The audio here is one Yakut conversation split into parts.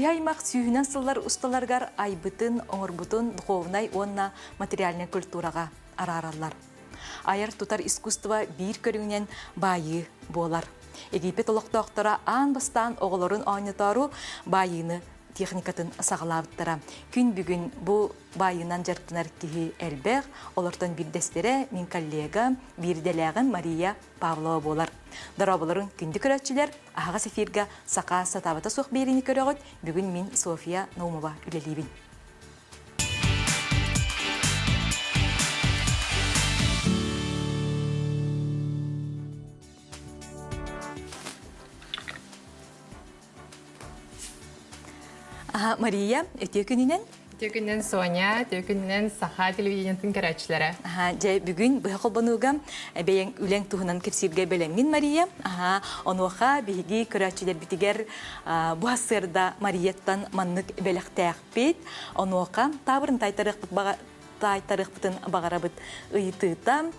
Киһи аймах сүүһүнэн сыллар усталарыгар айбытын, оҥорбутун духовнай уонна материальнай культураҕа араараллар. Айар-тутар искусство биир көрүҥүнэн баайыы буолар. Египет олохтоохторо аан бастаан оҕолорун оонньотоору баайыыны техникатын саҕалаабыттара. Күн бүгүн бу баайыынан дьарыктанар киһи элбэх, олортон биирдэстэрэ мин коллега, биирдэлээҕим Мария Павлова буолар. Дорооболорун күндү көрөөччүлэр, аһаҕас эфиргэ саха сатаабата суох биэриини көрөҕүт. Бүгүн мин Софья Наумова үлэлиибин. Мария, үтүө күнүнэн. Үтүө күнүнэн Соня, үтүө күнүнэн Саха телевидениетын көрөөччүлэрэ. Дьэ, бүгүн быһа холбонууга бэйэҥ үлэҥ туһунан кэпсииргэ бэлэмҥин, Мария. Онуоха биһиги көрөөччүлэрбитигэр бу сарсыарда Марияттан маннык бэлэхтээхпит. Онуоха таабырын таайтарыахпыт таайтарыахпытын баҕарабыт ыйытыыта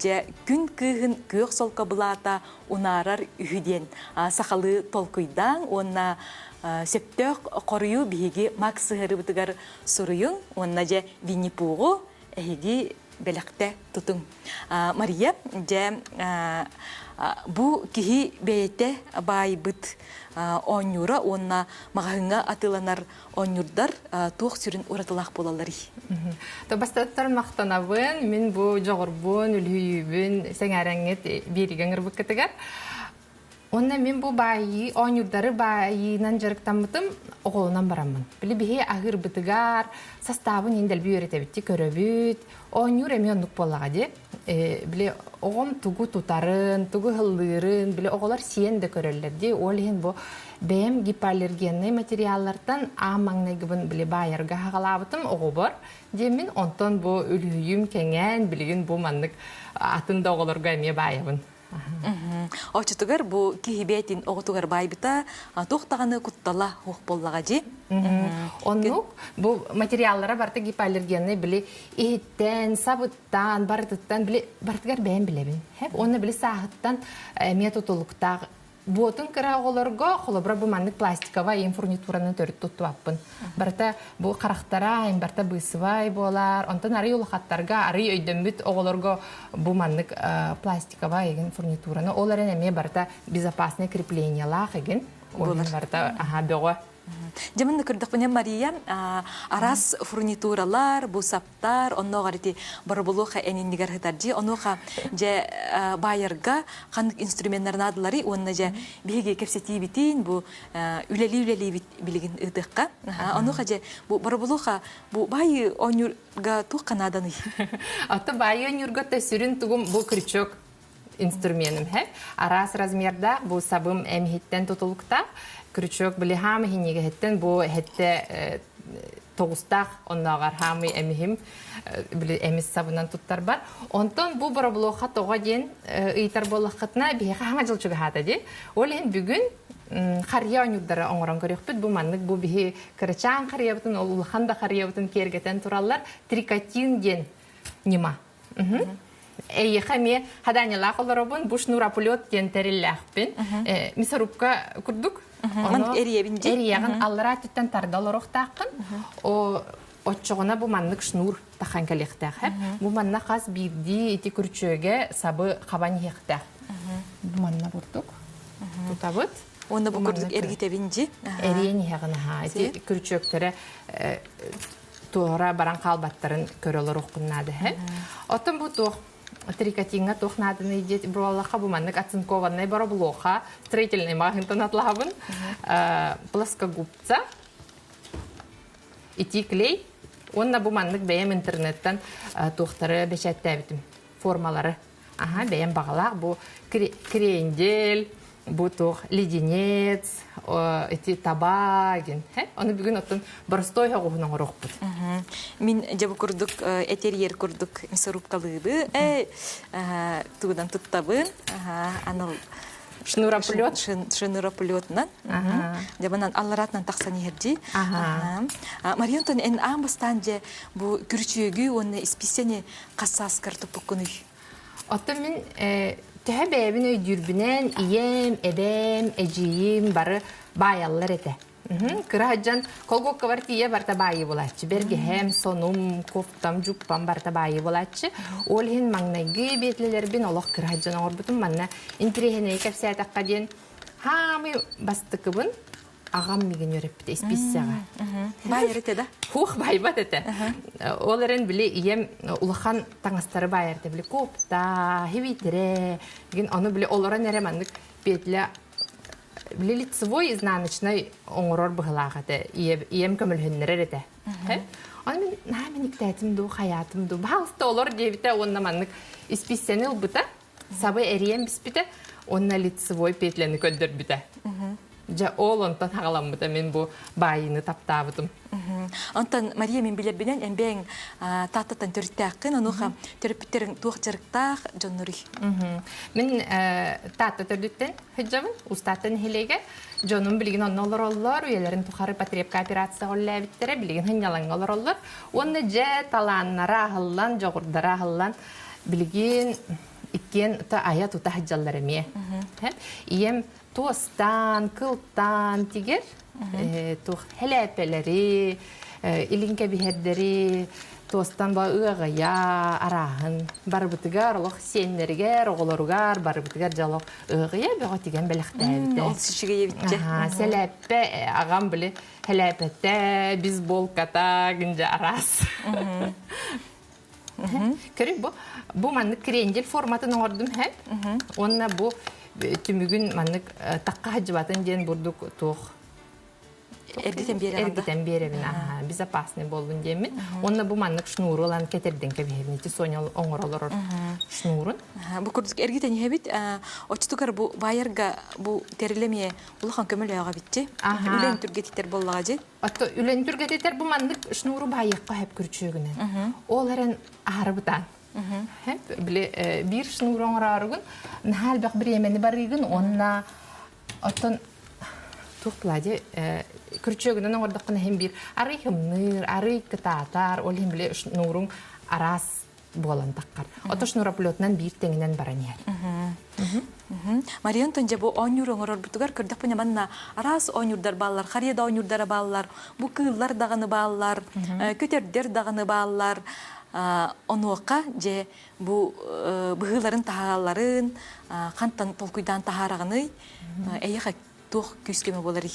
дьэ күн кыыһын күөх солко былаата унаарар үһү диэн сахалыы толкуйдааҥ уонна сөптөөх хоруйу биһиги Макс сыһыарыбытыгар суруйуҥ уонна дьэ Винни-Пуҕу эһиги бэлэхтэ тутуҥ. Мария, дьэ бу киһи бэйэтэ баайбыт оонньуура уонна маҕаһыыҥҥа атыыланар оонньуурдар туох сүрүн уратылаах буолалларый? Бастатан махтанабын, мин бу дьоҕурбун, үлүһүйүүбүн сэҥээрэҥҥит биэригэ ыҥырбыккытыгар. Уонна мин бу баайыы, оонньуурдары баайыынан дьарыктаммытым оҕолонон бараммын. Били биһи аһыырбытыгар састаабын иһин дэлби үөрэтэбит, көрөбүт. Оонньуур эмиэ оннук буоллаҕа дии. Били оҕом тугу тутарын, тугу ыллыырын, били оҕолор сиэн да көрөллөр дии. Ол иһин бу бэйэм гипоаллергеннай материаллартан аан маҥнайгыбын били баайарга хаҕалаабытым оҕобор диэммин онтон бу үлүһүйүүм кэҥээн билигин бу маннык атын да оҕолорго эмиэ баайабын. Оччотугар бу киһи бэйэтин оҕотугар баайбыта туох даҕаны куттала суох буоллаҕа дии. Оннук бу материаллара барыта гипоаллергеннай били иһиттэн, сабыттан, барытыттан били барытыгар бэйэм билэбин. Уонна били сааһыттан эмиэ тутулуктаах Буотун кыра оҕолорго холобура бу маннык пластиковай им фурнитураны төрүт туттубаппын. Барыта бу харахтара им барыта быысыбай буолар. Онтон арый улахаттарга, арый өйдөммүт оҕолорго бу маннык пластиковай игин фурнитураны ол эрэн эмиэ барыта безопасный креплениялаах игин. Ол барыта аха бөҕө. Дьэ манна көрдөхпүнэ Мария араас фурнитуралар, бу саптар, оннооҕор ити боробулуоха эн иннигэр сытар дии. Онуоха дьэ баайарга ханнык инструменнар наадаларый уонна дьэ биһиги кэпсэтиибитин бу үлэлии-үлэлиибит билигин ыытыахха. Онуоха дьэ бу боробулуоха бу баайы оонньуурга туохха нааданый? Ото баайы оонньуурга сүрүн тугум бу крючок инструменым һэ. Араас размердаах бу сабым эмиһиттэн тутулуктаах. Крючок били хаам иһинньигэһиттэн бу эһэттэ тоҕустаах оннооҕор хаамый эмиһим били эмис сабынан туттарбар. Онтон бу боробулуоха тоҕо диэн ыйытар буоллаххытына биһиэхэ хаҥа дьыл чугаһаата дии. Ол иһин бүгүн харыйа оонньуурдары оҥорон көрүөхпүт. Бу маннык бу биһи кырачаан харыйабытын, ол улахан да харыйабытын киэргэтэн тураллар. Трикотин диэн ньыма. Эйиэхэ эмиэ хадаанньалаах олоробун, бу шнуроплет диэн тэриллээхпин. Мясорубка курдук. Ону эрийэбин дии. Эрийэҕин аллараа өттүттэн тарда олоруохтааххын. Оччоҕуна бу маннык шнур тахан кэлиэхтээх. Бу манна хас биирдии ити күрчүөгэ сабы хабан иһиэхтээх. Бу манна курдук тутабыт. Уонна бу курдук эргитэбин дии. Эрийэн иһэҕин аһаа. Ити күрчүөктэрэ туора баран хаалбаттарын көрө олоруоххун наада иһэ. Оттон бу туох трикотиҥҥа туох нааданы диэт буоллахха бу маннык оцинкованнай боробулуоха строительный маҕаһыынтан атлаһабын плоскогубца ити клей уонна бу маннык бэйэм интернеттэн туохтары бэчээттээбитим формалары Аха, бэйэм баҕалаах бу крендель, бу туох леденец, ити таба диэн. Ону бүгүн оттон боростой оҕуһун оҥоруохпут. Мин дьэ бу курдук этерьер курдук мясорубкалыыбы, тугунан туттабын. Анал Шнуроплет. Шнуроплетынан. Дьэ манан аллараатынан тахсан иһэр дии. Мария Антон, эн аан бастаан дьэ бу күрүчүөгү уонна исписэни хас сааскар туппуккунуй? Оттон мин төһө бэйэбин өйдүүрбүнэн ийэм, эбээм, эдьиийим бары баайаллар этэ. Кыра сылдьан колгуоккабар тиийэ барыта баайыы буолааччы. Бэргэһэм, сонум, кофтам, дьуппам барыта баайыы буолааччы. Ол иһин маҥнайгы биэтлэлэрбин олох кыра сылдьан оҥорбутум. Манна интэриэһинэйи кэпсээтэххэ диэн, хаамый бастакыбын аҕам миигин үөрэппитэ испииссэҕэ. Баайар этэ да? Хуох баайбат этэ. Ол эрэн били ийэм улахан таҥастары баайар этэ. Били куопта, хивитере, гин ону били олорон эрэ маннык петля били лицевой изнаночнай оҥорор быһылаах этэ. Ийэм көмөлөһүннэрэр этэ. Ону мин наһаа миниктээтим дуу, хайаатым дуу. Баһаалыста олор диэбитэ уонна маннык испииссэни ылбыта. Сабы эрийэн биспитэ уонна лицевой петляны көрдөрбүтэ. Дьэ, ол онтон хаҕаламмыта мин бу баайыыны таптаабытым. Онтон Мария мин билэрбинэн эмбэҥ Тааттаттан төрүттээххин, онуоха төрөппүттэриҥ туох дьарыктаах дьонноруй? Мин Таатта төрдүттэн сылдьабын, Устааттан нэһилиэгэ. Дьонум билигин онно олороллор, үйэлэрин тухары потребкооперацияҕа үлэлээбиттэрэ, билигин сынньалаҥҥа олороллор. Уонна дьэ талааннара аһыллан, дьоҕурдара аһыллан, билигин иккиэн айа тута сылдьаллар эмиэ. Ийэм туостаан, кылтаан тигэр, туох хэлээпэлэри, илин кэбиһэрдэри, туостан ба ыаҕайа арааһын барыбытыгар олох сиэннэригэр, оҕолоругар барыбытыгар дьэ олох ыаҕыйа бөҕө тигэн бэлэхтээбитэ. Ол үчүгэй эбитчэ. Сэлээппэ аҕам били хэлээпэтэ, бейсболката, гинжа араас. Көрүҥ бу бу маннык крендель форматын оҥордум һэ. Уонна бу түмүгүн маннык тахха сылдьыбатын диэн бурдук туох эргитэн биэрэҕин эргитэн биэрэбин аха безопасный буоллун диэммин уонна бу маннык шнуру ылан кэтэрдэн кэбиһэбин ити Соня оҥоро олорор шнурун бу курдук эргитэн иһэбит оччотугар бу баайарга бу тэрилэмиэ улахан көмөлөөҕө битти үлэн түргэтитэр буоллаҕа дьи Отто үлэни түргэтитэр бу маннык шнуру баайыахха сөп күрчүөгүнэн. Ол эрэн аһары бытаан. Били биир шнуру оҥорооругун наһаа элбэх бириэмэни барыыгын уонна оттон туох плади күрчүөгүнэн оҥордоххуна иһин биир арый хымныыр, арый кытаатар, ол иһин били шнуруҥ араас буолан таххар. Ото шнуроплетынан биир тэҥинэн баран иһэр. Мария Антон дьэ бу оонньуур оҥорорбутугар көрдөхпүнэ манна араас оонньуурдар бааллар, харыйа да оонньуурдара бааллар, бу кыыллар даҕаны бааллар, көтөрдөр даҕаны бааллар. Онуоха дьэ бу быһыыларын таһаалларын хантан толкуйдаан таһаараҕыный? Эйиэхэ туох күүс-көмө буоларый?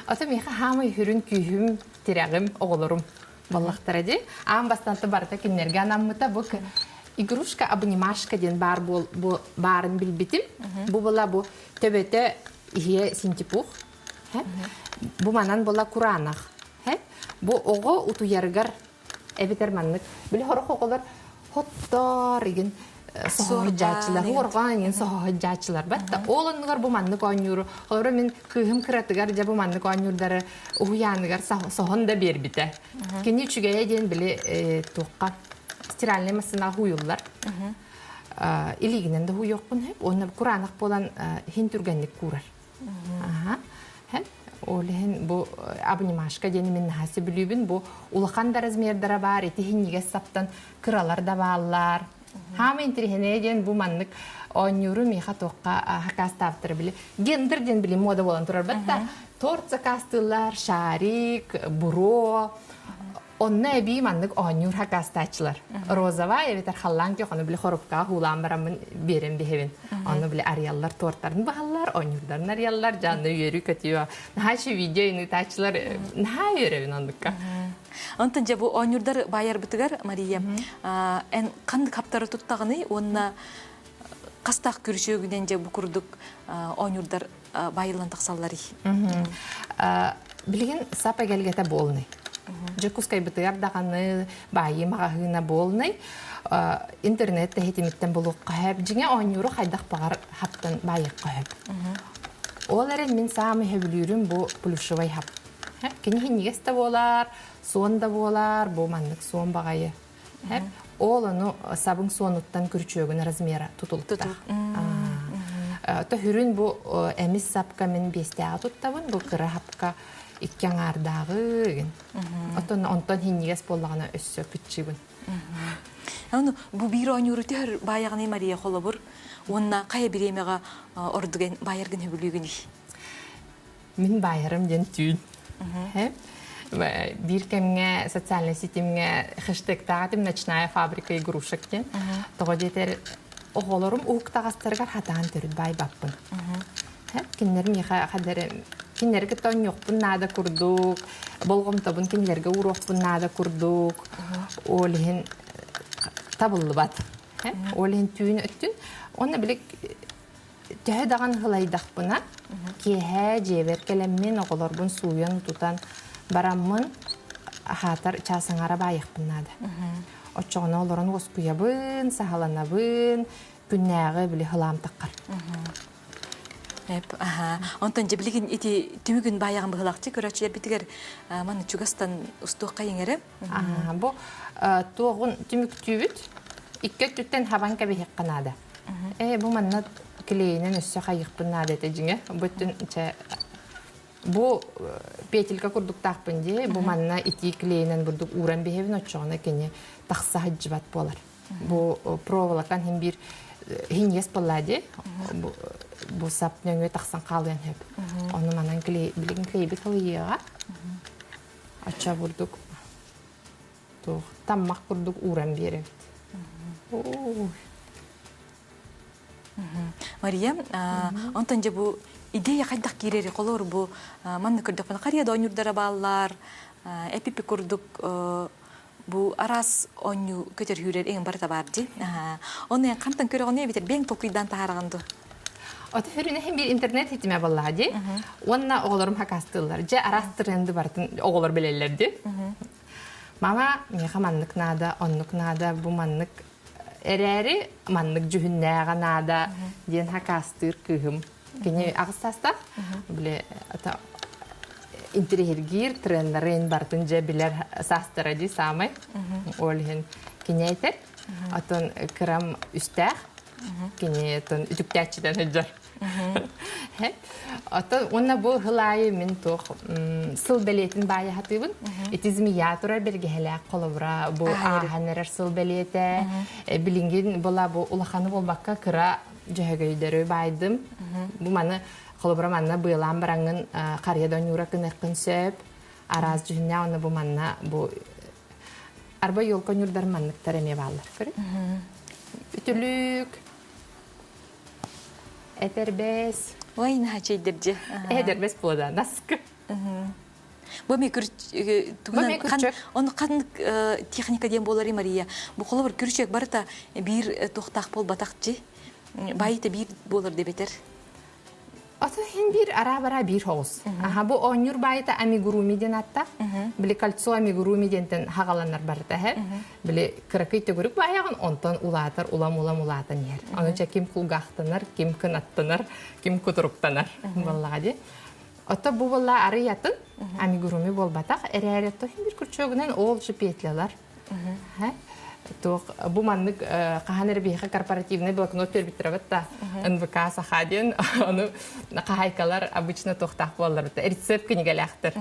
Ото миэхэ хаамай хүрүн күүһүм, тирэҕим, оҕолорум Баллахтара дии. Аан бастаан барыта кинилэргэ анаммыта. Бу игрушка обнимашка диэн баар буол бу баарын билбитим. Бу була бу төбөтө иһиэ синтепух. Бу манан була кураанах. Бу оҕо утуйарыгар эбэтэр маннык били сорох оҕолор хоттоор игин соһоһдьааччылар уорҕаан игин соһоһдьааччылар батта ол оннугар бу маннык оонньууру холобура мин кыыһым кыратыгар дьэ бу маннык оонньуурдары уһуйааныгар соһон да биэрбитэ. Кини үчүгэйэ диэн били туохха стиральнай массыынаҕа хууйуллар. Илиигинэн да хууйуохпун сөп. Уонна кураанах буолан иһин түргэнник куурар. Ол иһин бу обнимашка диэни мин наһаа сөбүлүүбүн. Бу улахан да размердара баар, ити иһинньигэс саптан кыралар да бааллар. Хаама интириэһинэйэ диэн бу маннык оонньууру миэхэ туохха хакаастаабыттара били гендер диэн били муода буолан турар да торт заказтыыллар, шарик, буро онно эбии маннык оонньуур хакаастааччылар. Розовая эбэтэр халлаан күөх ону били хоруопкаҕа хуулаан бараммын биэрэн биһэбин. Онно били арыйаллар тортарын баһаллар, оонньуурдарын арыйаллар, дьэ онно үөрүү-көтүү. Наһаа үчүгэй видео ыытааччылар наһаа үөрэбин оннукка. Онтон дьэ бу оонньуурдар баайарбытыгар, Мария, эн ханнык хаптары туттаҕыный уонна хастаах күрүчүөгүнэн дьэ бу курдук оонньуурдар баайыллан тахсалларый? Билигин сап эгэлгэтэ буолнай. Дьокуускайбытыгар даҕаны баайыы маҕаһыына буолнай. Интернет тэһитимиттэн булуохха сөп. Дьиҥэ оонньууру хайдах баҕар хаптан баайыахха сөп. Ол эрэн мин саамай сөбүлүүрүм бу плюшевай хап. Кини иһинньигэс да буолар, суон да буолар, бу маннык суон баҕайы. Ол ону сабыҥ суонуттан күрүчүөгүн размера тутулуктаах. Төһүрүн бу эмис сапка мин биэстээҕи туттабын, бу кыра хапка икки аҥаардааҕы Оттон онтон иһинньигэс буоллаҕына өссө кыччыыбын. Ону бу биир оонньууру түһэр баайаҕыный Мария холобур уонна хайа бириэмэҕэ ордук эн баайаргын сөбүлүүгүнүй? Мин баайарым диэн түүн. Биир кэмҥэ социальнай ситимҥэ хэштегтаатым «Ночная фабрика игрушек» диэн. Тоҕо диэтэр оҕолорум уһуктаҕастарыгар хатаан төрүт баайбаппын. Кинилэр миэхэ хадары кинилэри кытта онньуохпун наада курдук, болҕомтобун кинилэргэ ууруохпун наада курдук. Ол иһин табыллыбат. Ол иһин түүн өттүн. Онно били Төһө даҕаны һылайдахпына, киэһээ дьиэбэр кэлэммин оҕолорбун сууйан тутан бараммын аһаатар чаас аҥаара баайыахпын наада. Оччоҕуна олорон уоскуйабын, саһаланабын, күннээҕи били һылаам таххар. Эп, аха. Онтон дьэ билигин ити түмүгүн баайаҕын быһылахчы көрөөччүлэрбитигэр маны чугастан устуохха иҥэрэ. Бу туоҕун түмүктүүбүт. Икки өттүттэн хабан кэбиһиэххэ наада. Ээ, бу манна клейинэн өссө хайыахпын наада этэ дьиҥэ. Бу өттүн чэ бу петелька курдуктаахпын дии. Бу манна итии клейинэн бурдук ууран биһэбин оччоҕуна кини тахса сылдьыбат буолар. Бу проволокан хин биир хиньес буолла дии. Бу сап нөҥүө тахсан хаалыан сөп. Ону манан клей билигин клейбит халыйыаҕа. Оччо бурдук туох таммах курдук ууран биэрэбит. Мария, онтон дьэ бу идея хайдах киирери холор бу манна көрдөхпүнэ харыйа да оонньуурдара бааллар, эпипи курдук бу араас оонньуу көтөрһүүрэр эҥин барыта баар дии. Оны эн хантан көрөҕүнүй эбитэр бэйэҥ толкуйдаан таһаараҕын дуо? Ото хөрүнэһин биир интернет ситимэ буоллаҕа дии. Уонна оҕолорум хакастыыллар. Дьэ араас тренди барытын оҕолор билэллэр дии. Мама, миэхэ маннык наада, оннук наада, бу маннык эрээри маннык дьүһүннээҕэ наада диэн хакастыыр кыыһым. Кини аҕыс саастаах. Били интириэһиргиир треннэрин барытын дьэ билэр саастара дии саамай. Ол иһин кини этэр. Отон кырам үстээх. Кини отон үтүктээччитэн сылдьар. Оттон уонна бу сыл аайы мин туох сыл бэлиэтин баайа сатыыбын. Ити змея турар бэргэһэлээх холобура бу ааһан эрэр сыл бэлиэтэ. Билиҥҥин була бу улаханы буолбакка кыра дьөһөгөйдөрү баайдым. Бу маны холобура манна быалаан бараҥҥын харыйа да онньуура гыныаххын сөп. Араас дьүһүннээх уонна бу манна бу арба елка ньурдар манныктар эмиэ бааллар. Көрү. Үтүлүк, этэрбэс. Ой, наһаа чэйдэрдьи. Этэрбэс буода, наскы. Бу ми тугунан он хан техника диэн буолар Мария. Бу холобур күрүчүөк барыта биир туохтаах буолбатахчы. Байыта биир буолар дебетер. Ото хин биир араа-бараа биир хоҕус. Аха бу оонньуур баайыта амигуруми диэн аттаах. Били кольцо амигуруми диэнтэн хагаланар барыта һэ. Били кыракый төгүрүк баайаҕын онтон улаатар улам-улам улаатан иһэр. Ону чэ ким кулгаахтанар, ким кынаттанар, ким кутуруктанар буоллаҕа дии. Ото бу буолла арыйатын амигуруми буолбатах эрээри ото хин бир крючогунан ол же петлялар Туох бу маннык хаһан эрэ биһиэхэ корпоративный блокнот биэрбиттэрэ да НВК Саха диэн ону хаһайкалар обычно туохтаах буоллар рецепт кинигэлээхтэр.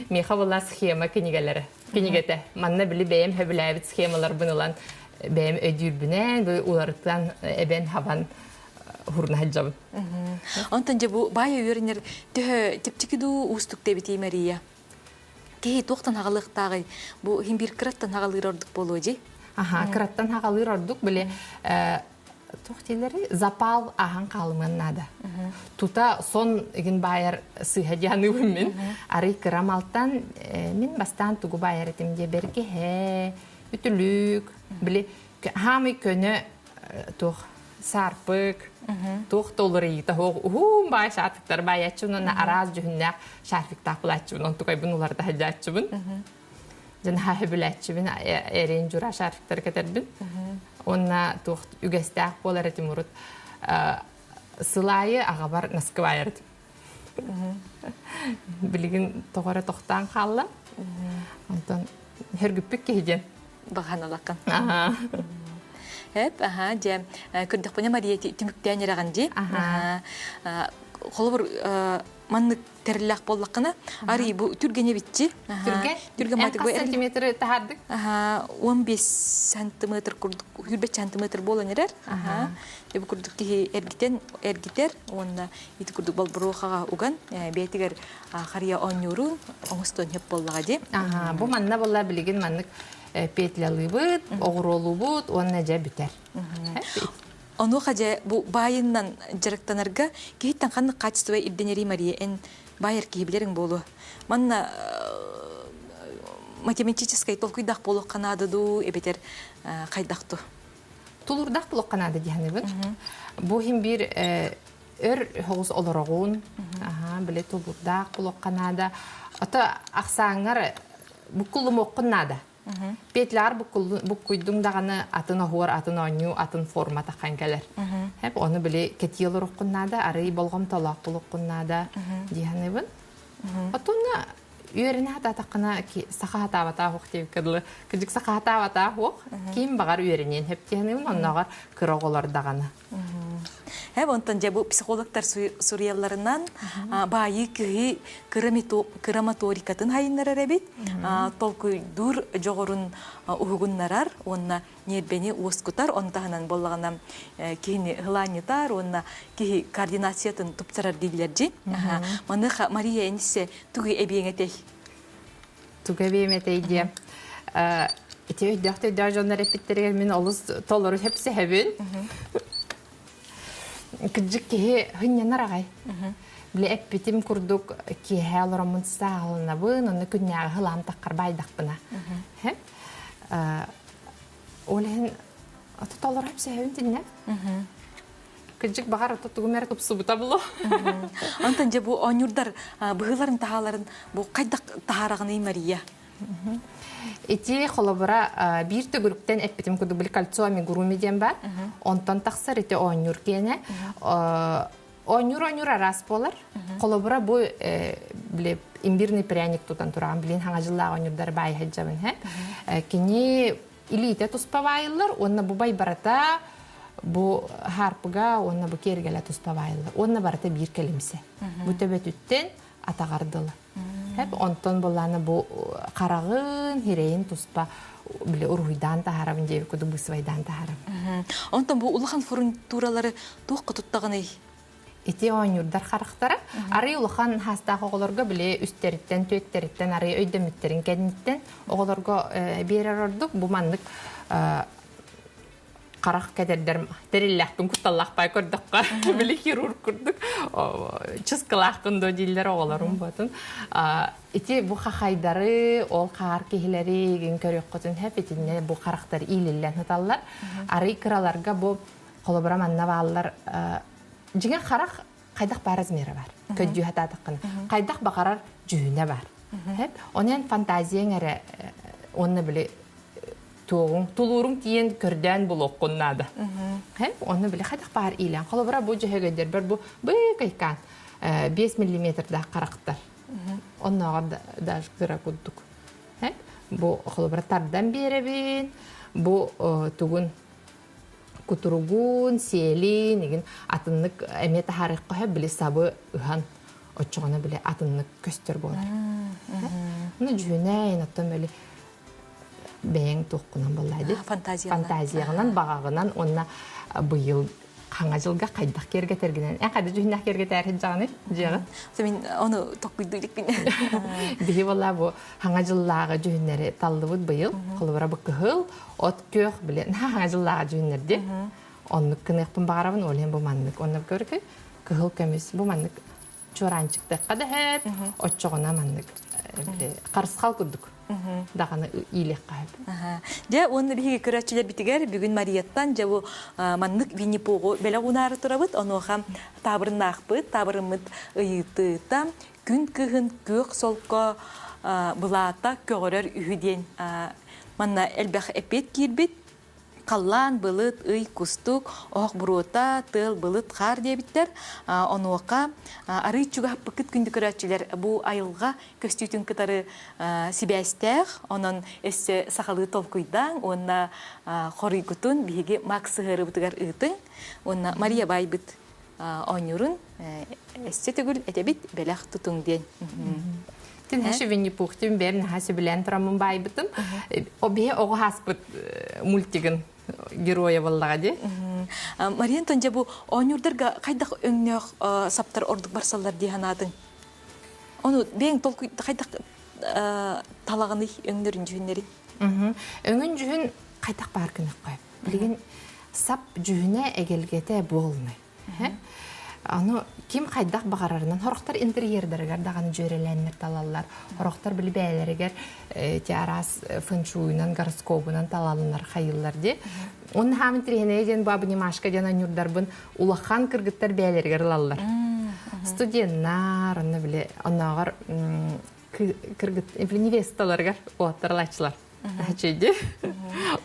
Миэхэ буолла схема кинигэлэрэ кинигэтэ. Манна били бэйэм сөбүлээбит схемаларбын ылан бэйэм өйдүүрбүнэн бу уларытан эбэн хабан хурна сылдьабын. Онтон дьэ бу баайа үөрэнэр төһө чэпчэки дуу уустук диэбитий Мария? Киһи туохтан хаҕалыахтааҕый? Бу иһин биир кыраттан хаҕалыыр ордук буолуо дии. Аха, кыраттан хаҕалыыр ордук били туох дииллэрий запал аһан хаалымыан наада. Тута сон игин баайар сыыһа дианыыбын мин. Арый кыра малтан мин бастаан тугу баайар этим диэ бэргэһэ, үтүлүк, били хаамый көнө туох саарпык, туох да уларыйыыта суох уһун баай шарфиктар баайааччыбын уонна араас дьүһүннээх шарфиктаах булааччыбын, онтукайбын уларыта сылдьааччыбын. Дьэ наһаа сөбүлээччибин, эриэн дьура шарфиктары кэтэрбин. Уонна туох үгэстээх буолар этим урут сыл аайы аҕабар наскы баайар этим. Билигин тоҕо эрэ тохтоон хаалла. Онтон хөргүппүт киһи диэн. Баҕаналаккын. Эп, аха, дьэ, көрдөхпүнэ Мария түмүктээн эрэҕин дии. Холобур, Маннык тэриллээх буоллаххына, арый бу түргэн эбитчи. Түргэн? Түргэн Эн хас сантиметры таһаардык? Аха, 15 сантиметр курдук, 25 сантиметр буолан эрэр. Аха. Бу курдук киһи эргитэн эргитэр уонна ити курдук болбуруохаҕа уган бэйэтигэр харыйа оонньуурун оҥостуон сөп буоллаҕа дии. Аха, бу манна буолла билигин маннык петлялыыбыт, оҕуруолуубут уонна дьэ бүтэр. Онуоха дьэ бу баайыннан дьарыктанарга киһиттэн ханнык качество ирдэнэрий Мария эн баайар киһи билэриҥ буолуо. Манна математическай толкуйдаах буолуохха наада дуу эбэтэр хайдах дуу? Тулуурдаах буолуохха наада дии саныыбын. Бу иһин биир өр соҕус олороҕун, били тулуурдаах буолуохха наада. Ото ахсааҥҥар буккуллумуоххун наада. Петляр буккуйдуҥ даҕаны атын оһуор, атын оонньуу, атын форма таххан кэлэр. Хэп ону били кэтии олороххун наада, арый болҕомтолоох буолуоххун наада дии саныыбын. Отуна үөрэнэ сатаатаххына саха сатаабатаах уох диэбиккэ дылы кырдьык саха сатаабатаах уох ким баҕар үөрэниэн сөп дии саныыбын оннооҕор кыра оҕолор даҕаны. Э, онтон дьэ бу психологтар суруйалларынан баайыы киһи кыра моторикатын хайыннарар эбит, толкуйдуур дьоҕурун уһугуннарар уонна ньиэрбэни уоскутар, ону таһынан буоллаҕына киһини ылаанньытар уонна киһи координациятын тупсарар дииллэр дии. Маныаха Мария Эниссе тугу эбиэҥ этэй? Тугу эбиэм этэй диэ. Ити өйдөөх-төйдөөх дьоннор эппиттэригэр мин олус толору сөпсөһөбүн. Кырдьык киһи һынньанар аҕай. Били эппитим курдук киэһэ олороммун сааһыланабын, онно күннээҕи һылаам таххар баайдахпына. Ол иһин толору сөпсөһөбүн тиннэ. Кырдьык баҕар ото тугум эрэ тупсубута булу. Онтон дьэ бу оонньуурдар быһыыларын таһааларын бу хайдах таһаараҕыный Мария? Ити холобура биир төгүрүктэн эппитим курдук били кольцо амигуруми диэн бар. Онтон тахсар ити оонньуур киэнэ. Оонньуур оонньуур араас буолар. Холобура бу били имбирный пряник тутан тураҕын билин хаҥа дьыллаах оонньуурдар баай сылдьабын һэ. Кини илиитэ туспа баайыллар уонна бу байбарата бу хаарпыга уонна бу киэргэлэ туспа баайыллар уонна барыта биир кэлимсэ. Бу төбөтүттэн атаҕар дылы. Хэп онтон буллаана бу хараҕын, хирэйин туспа били уруһуйдаан таһаарабын диэбит курдук бысвайдаан таһаарабын. Онтон бу улахан фурнитуралары туохха туттаҕыный? Ити оонньуурдар харахтара арый улахан хаастаах оҕолорго били үстэриттэн, түөттэриттэн арый өйдөммүттэрин кэнниттэн оҕолорго биэрэр ордук бу маннык харах кэтэрдэр тэриллээхпин кутталлаахпай көрдөххө били хирург курдук чыскылаахпын дуо дииллэр оҕолорум ботун ити бу хахайдары ол хаар киһилэри игин көрүөххүтүн хэп итиннэ бу харахтар иилиллэн сыталлар арый кыраларга бу холобура манна бааллар дьиҥэ харах хайдах баар размера бар көддүү хатаатаххына хайдах баҕарар дьүһүнэ бар онон фантазияң эрэ уонна били туоҕуҥ тулууруҥ тиийэн көрдөөн булуоххун наада онно били хайдах баар иилэн холобура бу дьөһөгөйдөрбөр бу быыкайкаан 5 миллиметрдаах харахтар оннооҕор даже кыра курдук бу холобура тардан биэрэбин бу тугун кутуругун, сиэлин игин атыннык эмиэ таһаарыахха сөп били сабы ыһан оччоҕуна били атыннык көстөр буолар. Ну дьүһүнэйин оттон били бэйэҥ туоххунан буоллаа дии. Фантазияҕынан, баҕаҕынан уонна быйыл хаҥа дьылга хайдах киэргэтэргинэн. Эн хайда дьүһүннээх киэргэтээр сылдьаҕыный дьиэҕин? Мин ону токкуйдуу иликпин. Биһи буоллаа бу хаҥа дьыллааҕы дьүһүннэри таллыбыт быйыл. Холобура бу кыһыл, от күөх били наһаа хаҥа дьыллааҕы дьүһүннэрди. Оннук гыныахпын баҕарабын, ол иһин бу маннык. Онно көрүкү кыһыл көмүс бу маннык чуораанчыктыахха да сөп, оччоҕуна маннык харысхал курдук даҕаны иилиэххэ сөп. Дьэ, уонна биһиги көрөөччүлэрбитигэр бүгүн Марияттан дьэ бу маннык Винни-Пугу бэлэх унаары турабыт. Онуоха таабырыннаахпыт, таабырыммыт ыйытыыта күн кыһын күөх солко былаата көҕөрөр үһү диэн манна элбэх эппиэт киирбит. Халлаан, былыт, ый, кустук, оһох буруота, тыал, былыт, хаар диэбиттэр. Онуоха арыый чугаһаппыккыт күндү көрөөччүлэр бу айылҕа көстүүтүн кытары сибээстээх, онон өссө сахалыы толкуйдааҥ уонна хоруйгутун биһиги Макс сыһыарыбытыгар ыытыҥ. Уонна Мария баайбыт. оонньуурун эссе төгүл этэбит бэлэх тутуҥ диэн. Тин хашы Винни-Пух тин бэм наха сөбүлээн тураммын баайбытым. Обиһе оҕо хаспыт мультигын геройа буоллаҕа дии. Мария Антон дьэ бу оонньуурдарга хайдах өҥнөөх саптар ордук барсаллар дии санаатыҥ? Ону бэйэҥ толкуй хайдах талаҕыный өҥнөрүн дьүһүннэрин? Өҥүн дьүһүн хайдах баар гыныахха? Билигин сап дьүһүнэ эгэлгэтэ буолнай. Аны ким хайдах баҕарарынан сорохтор интерьердарыгар даҕаны дьүөрэлээннэр талаллар. Сорохтор били бэйэлэригэр ити араас фэншуйунан, гороскобунан талаллар, хайыыллар дии. Онно хаамын тириһинэйэ диэн бу абынимашка диэн анньурдарбын улахан кыргыттар бэйэлэригэр ылаллар. Студеннар, онно били оннооҕор кыргыт невесталарыгар уоттар ылааччылар. Чэйди.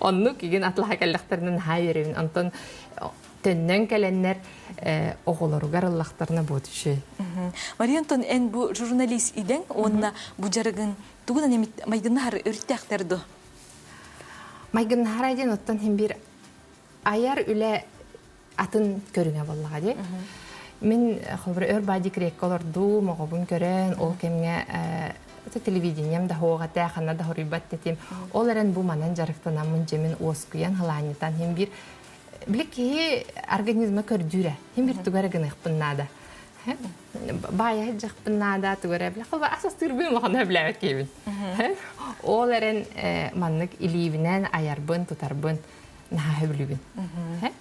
Оннук игин атлаха кэллэхтэринэ наһаа үөрэбин. Онтон төннөн кэлэннэр оҕолоругар ыллахтарына буот үчүгэй. Мария Антон, эн бу журналист идэҥ уонна бу дьарыгын тугунан эмит майгыннаһар өрүттээхтэр дуо? Майгыннаһара диэн оттон хин биир айар үлэ атын көрүҥэ буоллаҕа дии. Мин холобура өр баа декреккэ олордум, оҕобун көрөн, ол кэмҥэ телевидением да суох этэ, ханна да хоруйбат этим. Ол эрэн бу манан дьарыктанаммын дьэ мин уоскуйан, халаанньытан иһин биир били киһи организма көрдүүрэ. Иһин биир тугу эрэ гыныахпын наада. Баайа сылдьыахпын наада, тугу эрэ били ас астыырбын улахан сөбүлээбэт киһибин. Ол эрэн маннык илиибинэн айарбын, тутарбын наһаа сөбүлүүбүн.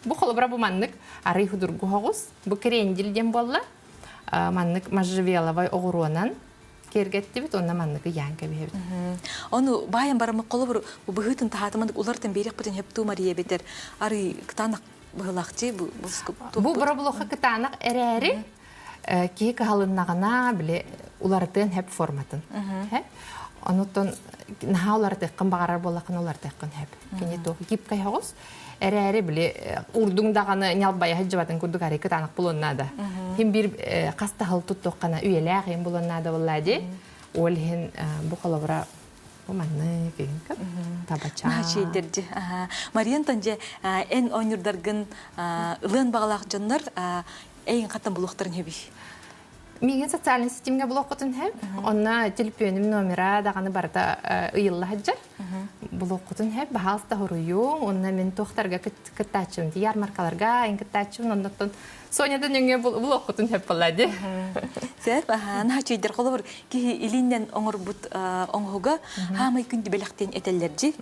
Бу холобура бу маннык арый худургу соҕус. Бу крендель диэн буолла. Маннык можжевеловай оҕуруонан киэргэттибит уонна маннык ыйаан кэбиһэбит. Ону баайан бараммыт холобур бу быһыытын таһаатымандык улартан биэриэхпитин сөптүү Мария эбэтэр арый кытаанах быһылаахчы бу Бу боробулуоха кытаанах эрээри киһи кыһалыннаҕына били уларытыан хөп форматын. Онуттан наһаа уларытыаххын баҕарар буоллаххына уларытыаххын хөп. Кини туох гибкай соҕус. Эрээри били урдуҥ даҕаны ньалбайа сылдьыбатын курдук арый кытаанах булуон наада. Хим биир хас таһыл туттуоххана үйэлээх иһин булуон наада буоллаа дии. Ол иһин бу холобура бу маннык иһин табачаа. Наһаа Мария Антон дьэ эн оонньуурдаргын ылыан баҕалаах дьоннор эйин хаттан булуохтарын сөбүй? Миигин социальнай ситимҥэ булуоххутун сөп. Онно төлөпүөнүм номера даҕаны барыта ыйылла сылдьар. Булуоххутун сөп. Баһаалыста хоруйуҥ. Онно мин туохтарга кыттааччыбын, ярмаркаларга эн кыттааччыбын. Оннуттан Сонядан өҥө булуоххутун сөп буолла дии. Сөп, наһаа үчүгэйдэр. Холобур, киһи илиинэн оҥорбут оҥоһуга хаамай күндү бэлэхтиэн этэллэр дии.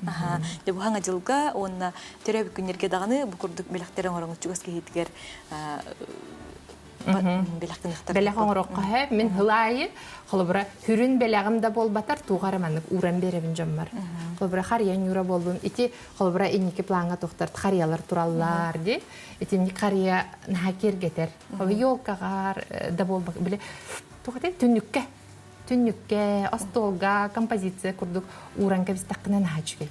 Дьэ бу хаҥа дьылга уонна төрөөбүт күннэргэ даҕаны бу курдук бэлэхтэр оҥороҥ чугас киһитигэр Бэлэх оҥоруохха сөп. Мин сыл аайы, холобура, сүрүн бэлэҕим да буолбатар, туох эрэ маннык ууран биэрэбин дьоммор. Холобура, харыйа ньуура буоллун. Ити, холобура, инники плаҥҥа туохтар харыйалар тураллар дии. Итинник харыйа наһаа киэргэтэр. Холобура, елкаҕар да буолбак, били, туох этэй, түннүккэ түннүккэ, остуолга композиция курдук ууран кэбистэххинэ наһаа үчүгэй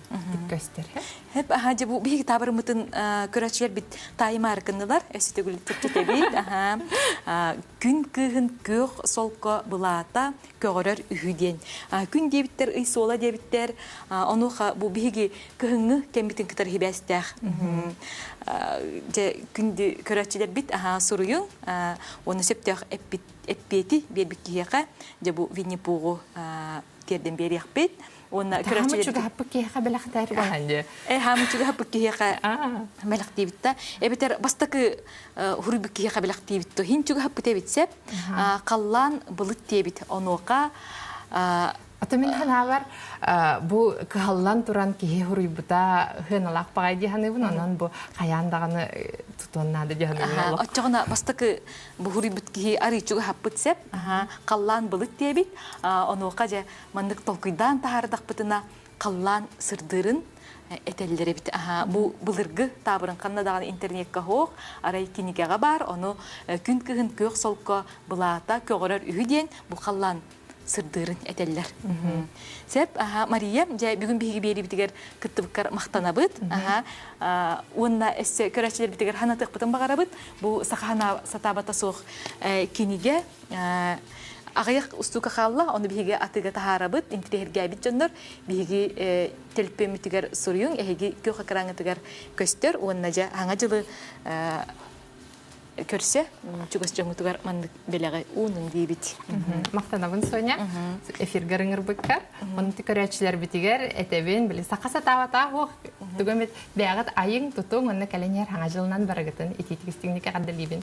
көстөр. Хэп аха дьэ бу биһиги таабырыммытын көрөөччүлэрбит таайымаары гыннылар өссө төгүл чэпчэтэбит аха күн кыыһын күөх солко былаата көҕөрөр үһү диэн күн диэбиттэр ый суола диэбиттэр онуоха бу биһиги кыһыҥҥы кэммитин кытары хибээстээх дьэ күндү көрөөччүлэрбит аха суруйуҥ уонна сөптөөх эппит эппиэти биэрбит киһиэхэ дьэ бу Винни-Пугу тиэрдэн биэриэхпит уонна көрөөччүлэрбит чугаһаппыт киһиэхэ бэлэхтээр буолан дии. Э хаамы чугаһаппыт киһиэхэ бэлэхтиибит да эбэтэр бастакы хуруйбут киһиэхэ бэлэхтиибит то хин чугаһаппыт эбит сеп халлаан былыт диэбит онуоха Ата мин санаабар бу кыһаллан туран киһи хуруйбута хыаналаах баҕай дии саныыбын, онон бу хайаан даҕаны тутуон наада дии саныыбын. Оччоҕуна бастакы бу хуруйбут киһи арыыччыга хаппыт сеп, халлаан былыт диэбит, онуоха дьэ маннык толкуйдаан таһаардахпытына халлаан сырдыырын этэллэр эбит. Бу былыргы таабырын ханна даҕаны интернекка суох, арай кинигэҕэ баар, ону күн кыһын күөх солко былаата көҕөрөр үһү диэн бу халлаан сырдыырын этэллэр. Сөп, аха, Мария, дьэ бүгүн биһиги биэриибитигэр кыттыбыккар махтанабыт. Аха, уонна өссө көрөөччүлэрбитигэр санатыахпытын баҕарабыт. Бу саха сатаабата суох кинигэ аҕыйах устуука хаалла, ону биһиги атыыга таһаарабыт, интириэһиргээбит дьоннор биһиги төлөпүөммүтүгэр суруйуҥ, эһиги күөх экраҥҥытыгар көстөр уонна дьэ хаҥа дьылы. көрсө чугас дьоҥҥутугар маннык бэлэҕи уунуҥ диибит. Махтанабын, Соня, эфиргэр ыҥырбыккар. Онон көрөөччүлэрбитигэр этэбин, били саха сатаабатаах уох тугу эмит бэйэҕит айыҥ, тутуҥ, уонна кэлэн иһэр хаҥа дьылынан барыгытын итиитик истиҥник эҕэрдэлиибин.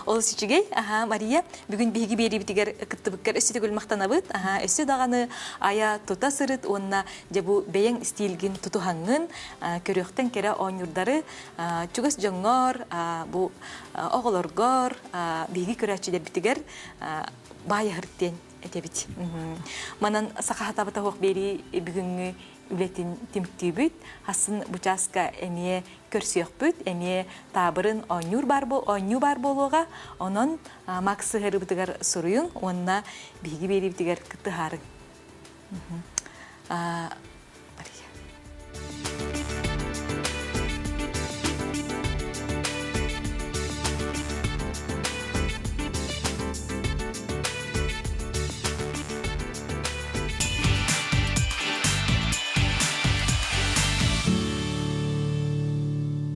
Олус үчүгэй. Аха, Мария, бүгүн биһиги биэриибитигэр кыттыбыккар өссө төгүл махтанабыт. Аха, өссө даҕаны айа тута сырыт уонна дьэ бу бэйэҥ стилгин тутуһаҥҥын көрүөхтэн кэрэ оонньуурдары чугас дьоҥҥор, бу оҕолоргор, биһиги көрөөччүлэрбитигэр баайаһыр диэн этэбит. Манан саха хатабыта суох биэрии бүгүҥҥү үлэтин түмүктүүбүт. Хасын бу чааска эмиэ көрсүөхпүт, эмиэ таабырын оонньуур баар оонньуу баар буолуоҕа. Онон Макс сыһыарыбытыгар суруйуҥ уонна биһиги биэриибитигэр кыттыһаарыҥ.